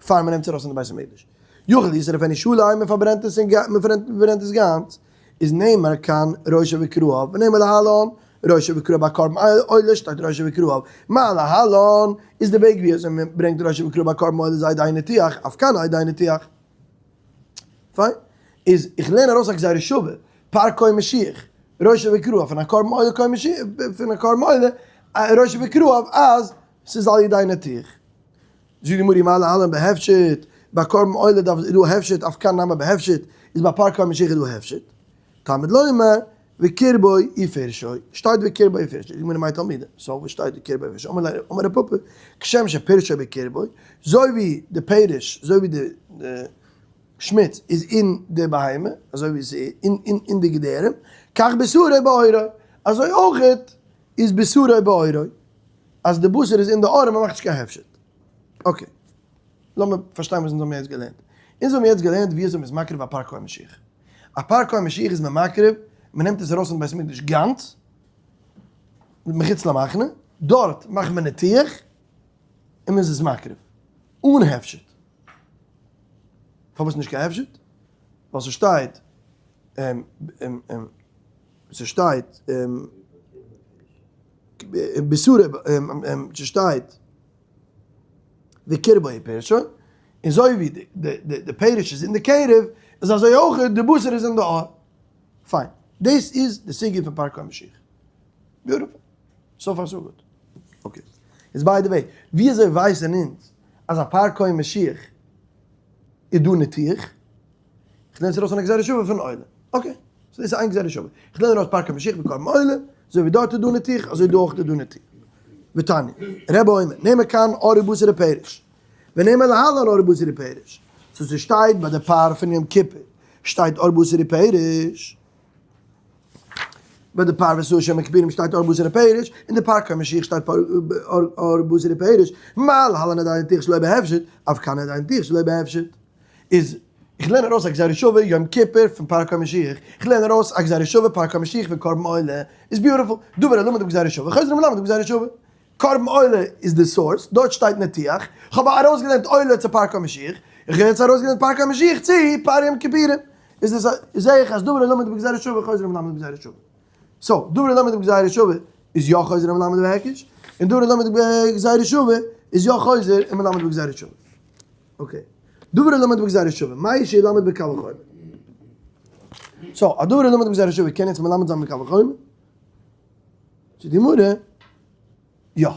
פאר מען נעמט עס ארויס אין די בית המקדש. יכול ישרפנו שלם, מען פארברענט עס מען פארברענט עס גאנץ, איז נאמר כאן ראשו וכרעיו, ונאמר להלן, ראשו וכרעיו ביי קרבן עולה שטייט ראשו וכרעיו, מה להלן, איז די וועג ווי אזוי מען ברענגט ראשו וכרעיו ביי קרבן עולה איז על ידי ניתוח, אף כאן על ידי ניתוח. פיין. איז איך לערן ארויס א גזירה שווה, פר כהן משיח, ראשו וכרעיו פון א קרבן עולה כהן משיח, פון א קרבן עולה, ראשו וכרעיו אז ס'איז על ידי ניתוח. זאגט די גמרא מה להלן בהפשט, ביי קרבן עולה דארף איז דא הפשט אף כאן נמי בהפשט, איז ביי פר כהן משיח איז דא הפשט. תלמוד לומר בקרבו ופרשו, שטייט בקרבו ופרשו, זאגט די גמרא מאי תלמודא, so וואס שטייט בקרבו ופרשו, אמר ליה אמר רב פפא, כשם שפרשו בקרבו, זוי ווי די פרש, זוי ווי די שמוץ איז אין די בהמה, אזוי ווי ס'איז אין די געדערים, כך בשרו בעורו, אזוי אויכעט איז בשרו בעורו, אז די בשר איז אין די עור און מ'מאכט נישט קיין הפשט. okay. לאמיר פארשטיין וואס אונז האבן יעצט געלערנט. אונז האבן יעצט געלערנט ווי אזוי מ'איז מקריב א פר כהן משיח. א פר כהן משיח איז מען מקריב, מ'נעמט עס ארויס פון בית המקדש גאנץ, מחוץ למחנה, דארט מאכט מען ניתוח, און מ'איז עס מקריב. אן הפשט. פארוואס נישט קיין הפשט? ווייל ס'שטייט, ס'שטייט, בשרו, ס'שטייט בקרבו ופרשו, און זוי ווי די פרש איז אין די קרב, איז אזוי אויך די בשר איז אין די עור. פיין. דאס איז די סוגיא פון פר כהן משיח. beautiful. so far so good. okay. איז by the way, ווי אזוי ווייסען אונז אז א פר כהן משיח איז דא ניתוח? איך לערן עס ארויס פון א גזירה שווה פון עולה. okay. so דאס איז איין גזירה שווה. איך לערן ארויס פר כהן משיח בקרבן עולה, אזוי ווי דארט איז דא ניתוח, אזוי דא אויך איז דא ניתוח. ותניא, רבי אומר, נאמר כאן עור ובשר ופרש. ונאמר להלן עור ובשר ופרש. so ס'שטייט ביי די פר פון יום כיפור, שטייט עור בשר ופרש. ביי די פר ושעיר של יום הכיפורים שטייט עור בשר ופרש, און די פר כהן משיח שטייט עור בשר ופרש. מה להלן על ידי ניתוח שלא בהפשט, אף כאן על ידי ניתוח שלא בהפשט. איז איך לערן ארויס א גזירה שווה יום כיפור פון פר כהן משיח, איך לערן ארויס א גזירה שווה פר כהן משיח פון קרבן עולה, איז beautiful, דבר הלמד בגזירה שווה, חוזר ומלמד בגזירה שווה. קרבן עולה איז די source, דארט שטייט ניתוח, איך האב ארויסגעלערנט עולה צו פר כהן משיח, איך האב יעצט ארויסגעלערנט פר כהן משיח צו פר יום כיפורים, איז דאס זעה איך אז דבר הלמד בגזירה שווה חוזר ומלמד בגזירה שווה. so, דבר הלמד בגזירה שווה איז יא חוזר ומלמד בהיקש, און דבר הלמד בגזירה שווה איז יא חוזר ומלמד בגזירה שווה. okay. דבר הלמד בגזירה שווה, מהו שילמד בקל וחומר? so, א דבר הלמד בגזירה שווה קען יעצט מלמד זיין בקל וחומר? זאגט די גמרא, יא.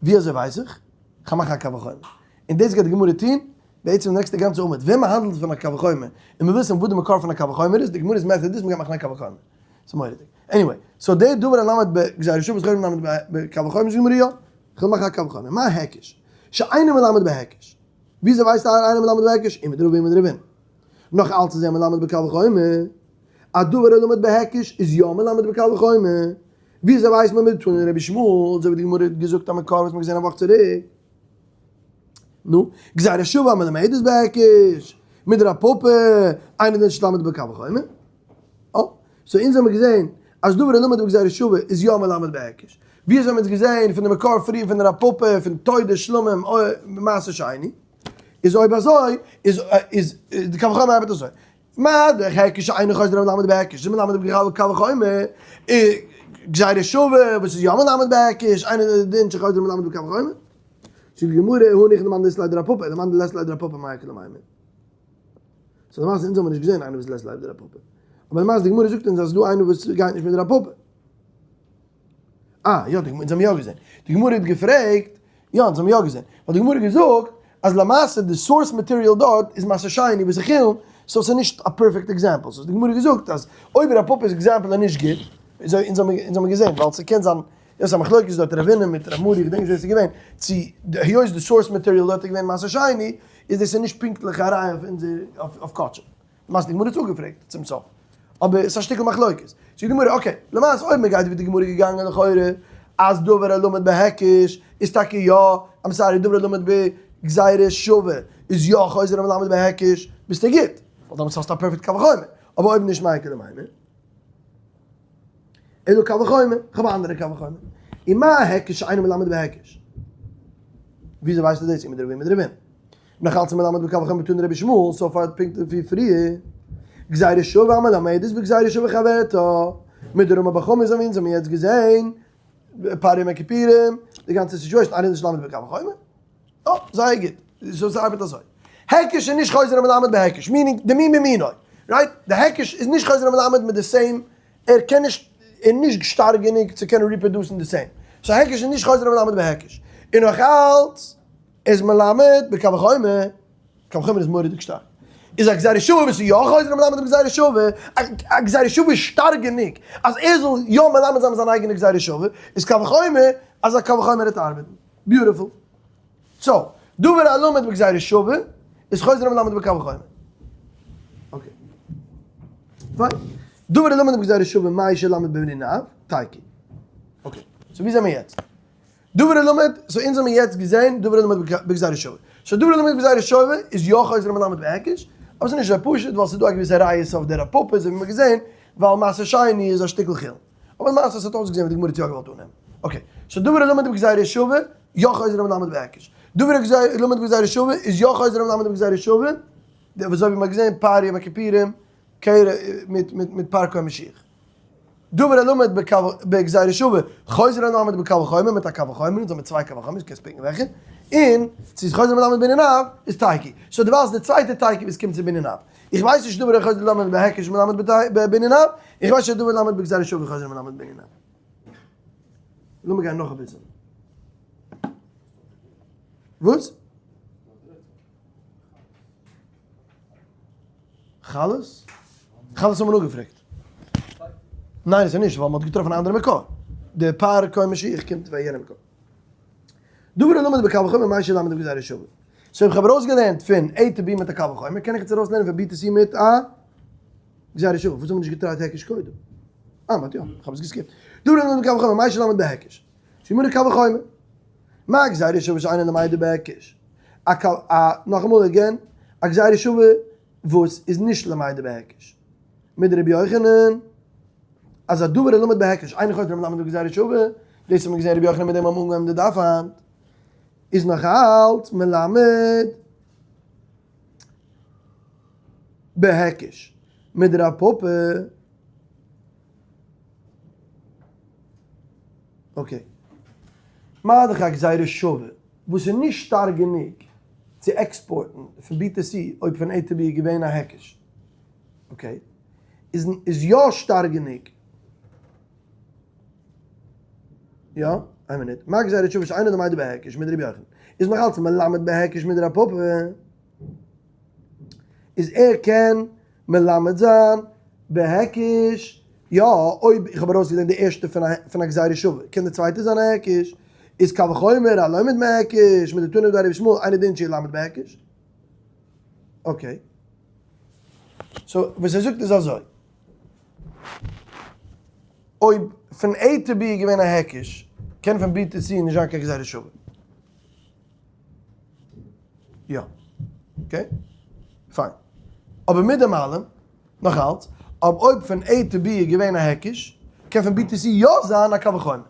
ווי אזוי ווייס איך? כ'גיי מאכן א קל וחומר. און דאס גייט די גמרא טון בעצם די נעקסטע גאנצע עמוד. ווען מ'האנדלט פון א קל וחומר, און מ'וויל וויסן וואס די מקור פון א קל וחומר איז, די גמרא'ס method איז מ'גייט מאכן א קל וחומר. ס'איז מורא'דיג. anyway, so דער דבר הלמד בגזירה שווה איז חוזר ומלמד בקל וחומר, זאגט די גמרא יא. כ'וויל מאכן א קל וחומר. מה היקש? שאינו מלמד בהיקש. וויאזוי ווייסט איינער מלמד בהיקש? אם מדרבא אם מדרבין. נאך אלץ איז ער מלמד בקל וחומר. א דבר הלמד בהיקש איז יא מלמד בקל וחומר. וויאזוי ווייסט מען מדתני רבי ישמעאל, אזוי ווי די גמרא האט געזאגט א מקור וואס מ'האט געזען א וואך צוריק. נו, גזירה שוה המלמדת בהיקש, מדרב פפא, אינו דין שתלמד בקל וחומר. אה, so אונז האמיר געזען אז דבר הלמד בגזירה שוה איז יא מלמד בהיקש. ווי אזוי האמיר אונז געזען פון די מקור פריער פון רב פפא פון תודה שלמים מעשר שני, איז אויב אזוי איז איז די קל וחומר ארבעט אזוי. מה דאך היקש שאינו חוזר מלמד בהיקש, איז מלמד בקל וחומר, גזירה שוה וואס איז יא מלמד בהיקש, אינו דין שחוזר מלמד בקל וחומר. זאגט די גמרא, הניחא למאן דאית ליה דרב פפא, למאן דלית ליה דרב פפא מאי איכא למימר. so למעשה אונז האבן נישט געזען איינער וואס לית ליה דרב פפא. אבער למעשה די גמרא זאגט אונז אז ס'דא איינער וואס גייט נישט מיט רב פפא. אה, יא, די גמרא, אונז האבן יא געזען. די גמרא האט געפרעגט, יא, אונז האבן יא געזען. ווייל די גמרא האט געזאגט אז למעשה די source material דארט איז מעשר שני וואס איז חולין, so ס'איז נישט א perfect example. so די גמרא האט געזאגט אז אויב רב פפא'ס example איז נישט גוט, אזוי אונז האבן אונז האבן געזען, ווייל ס'קען זיין, יא ס'איז א מחלוקת דארט רב הונא מיט רב מרי, איך געדענק נישט ווער ס'איז געווען, צו היות די source material דארט איז געווען מעשר שני, איז דאס איז נישט פונקטליך א ראיה אויף אונזער אויף קדשים. למעשה די גמרא האט אפגעפרעגט צום סוף. אבער עס איז א שטיקל מחלוקת. זאגט די גמרא, okay, למעשה אויב מען גייט ווי די גמרא איז געגאנגען לכאורה, אז דבר הלמד בהיקש איז טאקע יא, I'm sorry, דבר הלמד בגזירה שווה איז יא חוזר המלמד בהיקש, ביסטו גוט, ווייל דאמאלס האסטו א perfect קל וחומר. אבער אויב נישט מאי איכא למימר? אלא קל וחומר, איך האב א אנדערע קל וחומר. ומה היקש שאינו מלמד בהיקש? וויאזוי ווייסטו דאס? אי מדרב אי מדרב אין. נאך אלץ מלמד בקל וחומר תני רבי ישמעאל, so far פונקט ווי פריער. גזירה שווה המלמדת בגזירה שווה חברתה. מדרמי בר חמא אזוי ווי אונז האבן יעצט געזעהן, פאר יום הכיפורים, די גאנצע situation, איינער איז נישט למד בקל וחומר. אה, זייער גוט. so ס'ארבעט אזוי. היקש איז נישט חוזר המלמד בהיקש, meaning די מין במינו. right? די היקש איז נישט חוזר המלמד מיט די same, ער קען נישט, ער איז נישט שטארק גענוג צו קענען reproduce ן די same. so היקש איז נישט חוזר המלמד בהיקש. און נאך אלץ איז מלמד בקל וחומר, קל וחומר איז מורא'דיג שטארק. איז א גזירה שוה וואס איז יא חוזר המלמד בגזירה שוה, א גזירה שוה איז שטארק גענוג אז ער זאל יא מלמד זיין מיט זיין אייגענע גזירה שוה, איז קל וחומר אז א קל וחומר וועט ארבעטן. beautiful. so, דבר הלמד בגזירה שוה איז חוזר המלמד בקל וחומר. okay. פיין. דבר הלמד בגזירה שוה מהו שילמד בבנין אב, תיקו. okay. so ווי זעמיר יעצט? דבר הלמד, so אונז האמיר יעצט געזען דבר הלמד בגזירה שוה. so דבר הלמד בגזירה שוה איז יא חוזר המלמד בהיקש, אבער ס'איז נישט אזוי פשוט ווייל ס'איז דא א געוויסע ריעותא אויף דער רב פפא אזוי ווי מ'האט געזען, ווייל מעשר שני איז א שטיקל חולין. אבער למעשה עס האט אויסגעזען ווי די גמרא האט יא געוואלט אננעמען. okay, so דבר הלמד בגזירה שוה, יא חוזר המלמד בהיקש. דבר הלמד בגזירה שוה איז יא חוזר המלמד בגזירה שוה, אזוי ווי מ'האט געזען פאר יום הכיפורים, קערה מיט מיט מיט פרקו המשיח. דבר הלמד בגזירה שוה, חוזר המלמד בקל וחומר מיט א קל וחומר, אונז האבן צוויי קל וחומר'ס, קענסט pick ן וועלכע, און צו איז חוזר המלמד בנין אב, איז תיקו. so דערווייל איז די צווייטע תיקו וואס קומט צו בנין אב. איך ווייס נישט דבר החוזר ללמד בהיקש מלמד בבנין אב, איך ווייס נישט דבר ללמד בגזירה שוה וחוזר מלמד בבנין אב. לאמיר גיין נאך אביסל. וואס? חלות? חלות האט מען אפגעפרעגט. ניין עס איז נישט ווייל מען האט געטראפן א אנדערע מקור. די פאר כהן משיח קומט פון יענע מקור. דבר הלמד בקל וחומר מהו שילמד בגזירה שוה. so אויב כ'האב ארויסגעלערנט פון A to B מיט א קל וחומר קען איך יעצט ארויסלערנען פון B to C מיט א גזירה שוה. פארוואס האט מען נישט געטרייט היקש קודם? אה מ'האט יא, כ'האב עס גע skip ט. דבר הלמד בקל וחומר מהו שילמד בהיקש. זאגט די גמרא קל וחומר. מה גזירה שוה שאינה למדה בהיקש. א קל א נאכאמאל again, א גזירה שוה וואס איז נישט למדה בהיקש. מדרבי יוחנן. אז א דבר הלמד בהיקש, אינו חוזר ומלמד בגזירה שוה, דאס האט מען געזען רבי יוחנן מיט דעם האבן אנגעהויבן די דף היינט, איז נאך אלץ מלמד בהיקש מדרב פפא. okay. מה דאך א גזירה שוה וואס איז נישט שטארק גענוג צו export ן פון B to C אויב פון A to B איז געווען א היקש. okay. איז איז יא שטארק גענוג. יא? איין מינוט. מה גזירה שוה שאינה למדה בהיקש מדרבי יוחנן. איז נאך אלץ מלמד בהיקש מדרב פפא. איז ער קען מלמד זיין בהיקש. יא, אויב איך האב ארויסגעלערנט די ערשטע פון א פון א גזירה שוה, קען די צווייטע זיין א היקש. איז קל וחומר הלומד מהיקש, מדתנא דבי רבי ישמעאל, אינו דין שילמד בהיקש. okay. so וואס ער זאגט איז אזוי. אויב פון A to B איז געווען א היקש, קען פון B to C נישט זיין קיין גזירה שווה. יא. Okay? Fine. אבער מיט דעם אלעם, נאך אלץ, אויב אויב פון A to B איז געווען א היקש, קען פון B to C יא זיין א קל וחומר.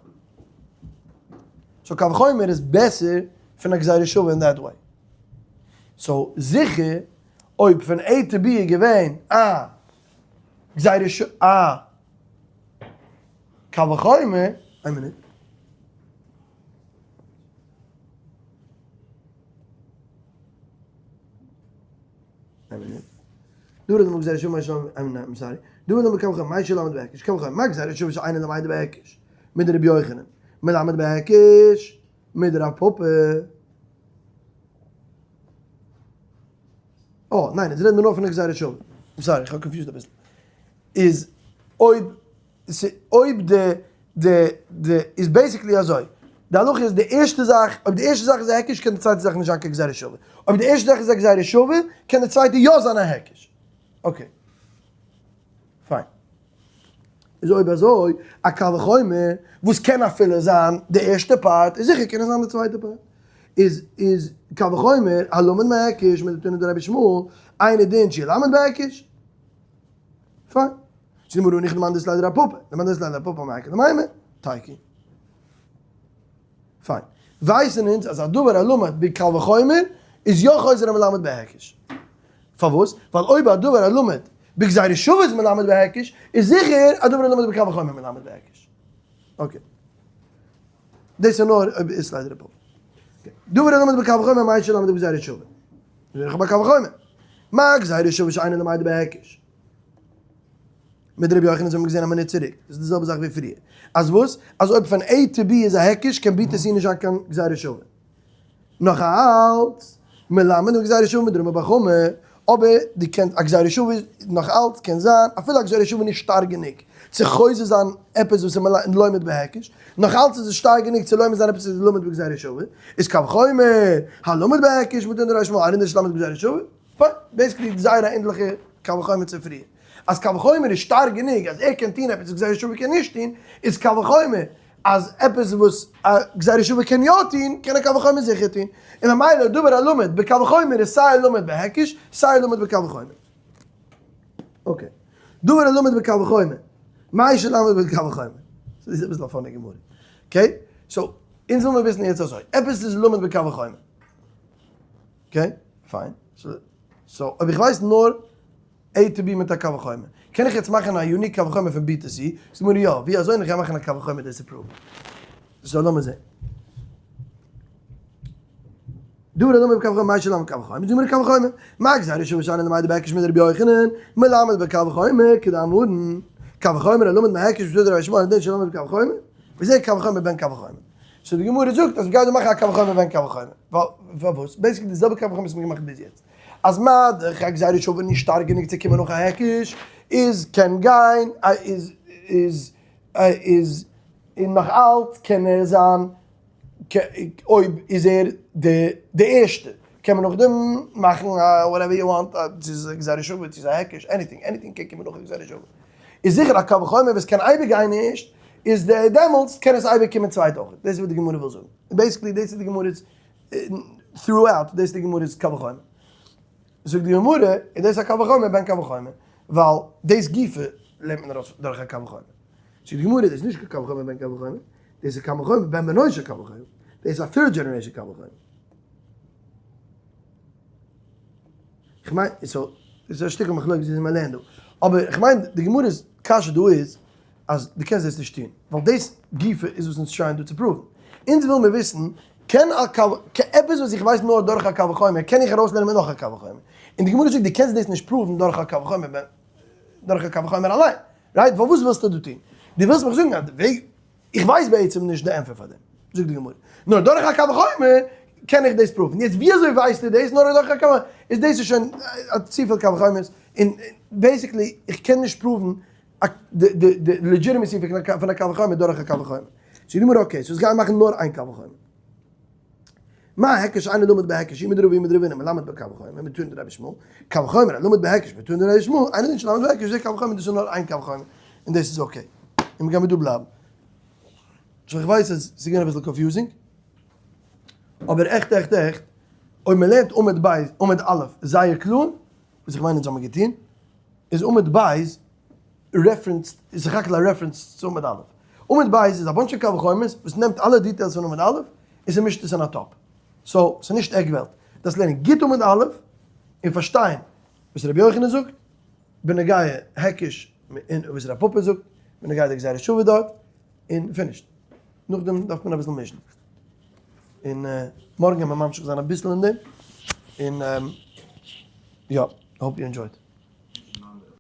So קל וחומר איז בעסער פון א גזירה שווה in that way. So זיכער אויב פון A to B איז געווען א גזירה שווה א קל וחומר, איין מינוט. איין מינוט. דא רעדט מען גזירה שווה מאי שלמד, איין מינוט, I'm sorry. דא רעדט מען קל וחומר מאי שלמד בהיקש, קל וחומר מה גזירה שווה שאינו למד בהיקש, מדרבי יוחנן, מלמד בהיקש, מדרב פפא. אה, ניין, יעצט רעדן מיר נאר פון די גזירה שווה. I'm sorry, איך האב confused אביסל. איז אויב אויב די די די איז basically אזוי, די הלכה איז די ערשטע זאך, אויב די ערשטע זאך איז א היקש קען די צווייטע זאך נישט זיין קיין גזירה שווה, אויב די ערשטע זאך איז א גזירה שווה קען די צווייטע יא זיין א היקש. Okay. Fine. איז אויב אזוי, א קל וחומר וואס קען אפילו זיין די ערשטע part, איז זיכער קען עס זיין די צווייטע part. איז איז קל וחומר הלמד מהיקש מיט די תנא דרבי ישמעאל, אינו דין שילמד בהיקש. Fine. זאגט די גמרא הניחא למאן דאית ליה דרב פפא, למאן דאית ליה דרב פפא מאי איכא למימר, תיקו. Fine. ווייסן אונז אז א דבר הלמד בקל וחומר איז יא חוזר המלמד בהיקש. פארוואס? ווייל אויב א דבר הלמד בגזירה שווה איז מלמד בהיקש, איז זיכער א דבר הלמד בקל וחומר מלמד בהיקש. Okay. דאס איז נאר אויב איז ליידער א פאפא. דבר הלמד בקל וחומר מאי שלמד בגזירה שווה. זיכער בקל וחומר. מה גזירה שווה שאינו למד בהיקש? מיט רבי יוחנן האבן מיר געזען א מינוט צוריק, דאס איז די זעלבע זאך ווי פריער. אז וואס? אז אויב פון A to B איז א היקש קען B to C נישט זיין קיין גזירה שווה. נאך אלץ, מלמד און גזירה שווה מדרמא בר חמא, אבער דו קענסט, א גזירה שווה נאך אלץ קען זיין, אפילו א גזירה שווה נישט שטארק גענוג צו חוזר זיין עפעס וואס איז לומד בהיקש, נאך אלץ איז עס שטארק גענוג צו לומד זיין עפעס וואס איז לומד בגזירה שווה, איז קל וחומר, הלומד בהיקש מדין ר' ישמעאל, אינו דין שלמד בגזירה שווה. פיין, basically זייער א ענדליכע קל וחומר צו פריער. אז קל וחומר איז שטארק גענוג אז ער קען טון עפעס וואס גזירה שווה קען נישט טון, איז קל וחומר אז עפעס וואס א גזירה שווה קען יא טון, קען א קל וחומר זיכער טון. און ממילא דבר הלמד בקל וחומר איז סיי למד בהיקש, סיי למד בקל וחומר. Okay. דבר הלמד בקל וחומר. מאי שלמד בקל וחומר? ס'איז אביסל א funny גמרא. Okay? So, אונז וויל מיר וויסן יעצט אזוי. עפעס איז למד בקל וחומר. Okay, fine. So, אויב איך ווייס נאר A to B מיט א קל וחומר, קען איך יעצט מאכן א unique קל וחומר פון B to C? זאגט מיר יא, ווי אזוי? און איך גיי מאכן א קל וחומר דאס צו prove ן. So לאמיר זען. דא רעדט מען בקל וחומר, מאי שלמד בקל וחומר, זאגט מיר קל וחומר, מה גזירה שווה שאינו למד בהיקש מדרבי יוחנן, מלמד בקל וחומר כדאמרן, קל וחומר הלמד מהיקש מדרבי ישמעאל אינו דין שלמד בקל וחומר, וזה קל וחומר בן קל וחומר. So די גמרא זאגט אז מ'גייט דא מאכן א קל וחומר בן קל וחומר. פארוואס? Basically די זעלבע קל וחומר וואס מ'האט געמאכט ביז יעצט. אז מה דאך א גזירה שווה נישט שטארק גענוג צו קומען נאך א היקש, איז קען גיין, איז איז איז און נאך אלץ קען ער זיין אויב איז ער די די ערשטע קען מען נאכדעם מאכן א whatever you want, צו ס'איז א גזירה שווה צו ס'איז א היקש, anything, anything קען קומען נאך א גזירה שווה. איז זיכער א קל וחומר וואס קען אייביג גיין נישט, איז די דעמאלטס קען עס אייביג קומען צווייט אויך. דאס איז וואס די גמרא וויל זאגן. Basically דאס איז די גמרא'ס throughout, דאס איז די גמרא'ס קל וחומר. זאגט די גמרא, איז דאס א קל וחומר בן קל וחומר, ווייל דאס גופא לערנט מען ארויס דורך א קל וחומר. זאגט די גמרא, דאס איז נישט קיין קל וחומר בן קל וחומר, דאס איז קל וחומר בן בנו של קל וחומר, דאס איז א third generation קל וחומר. כ'מיין, so, איז א שטיקל מחלוקת ווי מען לערנט דא. אבער כ'מיין די גמרא'ס קשיא דא איז, אז דו קענסט דאס נישט טון, ווייל דאס גופא איז וואס אונז try ען דא צו prove ן. אונז ווילן מיר וויסן, קען א קל, עפעס וואס איך ווייס נאר דורך א קל וחומר, קען איך ארויסלערנען מיט נאך א קל וחומר? און די גמרא זאגט דו קענסט דאס נישט prove ן דורך א קל וחומר, דורך א קל וחומר אליין. Right? פארוואס ווילסטו דא טון? דו ווילסט מיך זאגן אז די וועג, איך ווייס בעצם נישט די ענטפער פאר דעם, זאגט די גמרא, נאר דורך א קל וחומר קען איך דאס prove ן. יעצט ווי אזוי ווייסטו דאס נאר דורך א קל וחומר? איז דאס איז שוין צופיל קל וחומר'ס, און basically איך קען נישט prove ן די legitimacy פון א קל וחומר דורך א קל וחומר. זאגט די גמרא okay, so עס גייט מאכן נאר איין קל וחומר. מה היקש שאינו למד בהיקש, אי מדרבא אי מדרב הונא מלמד בקל וחומר, מתנא דרבי ישמעאל, קל וחומר הלמד בהיקש, מתנא דרבי ישמעאל, אינו דין שלמד בהיקש, זה קל וחומר, דאס איז נאר איין קל וחומר, און דאס איז okay. און מ'גיימיר דא בלייבן. so איך ווייס אז ס'איז געווען אביסל confusing, אבער עכט עכט עכט, אויב מ'לערנט עמוד ב', עמוד א' זייער קלאר, וואס איך מיין אונז האמיר געטון, איז עמוד ב' reference, איז סך הכל א reference צו עמוד א'. עמוד ב' איז א bunch פון קל וחומר'ס וואס נעמט אלע details פון עמוד א' און ס'מישט עס אין א טאפ. so, ס'איז נישט עק וועלט. דארפסט לערנען גוט עמוד א' און פארשטיין וואס רבי יוחנן זאגט בנוגע היקש און וואס רב פפא זאגט בנוגע די גזירה שוה דארט, און finished. נאכדעם דארף מען אביסל מישן. און מארגן גיימיר ממשיך זיין אביסל אין דעם. און יא, hope you enjoyed.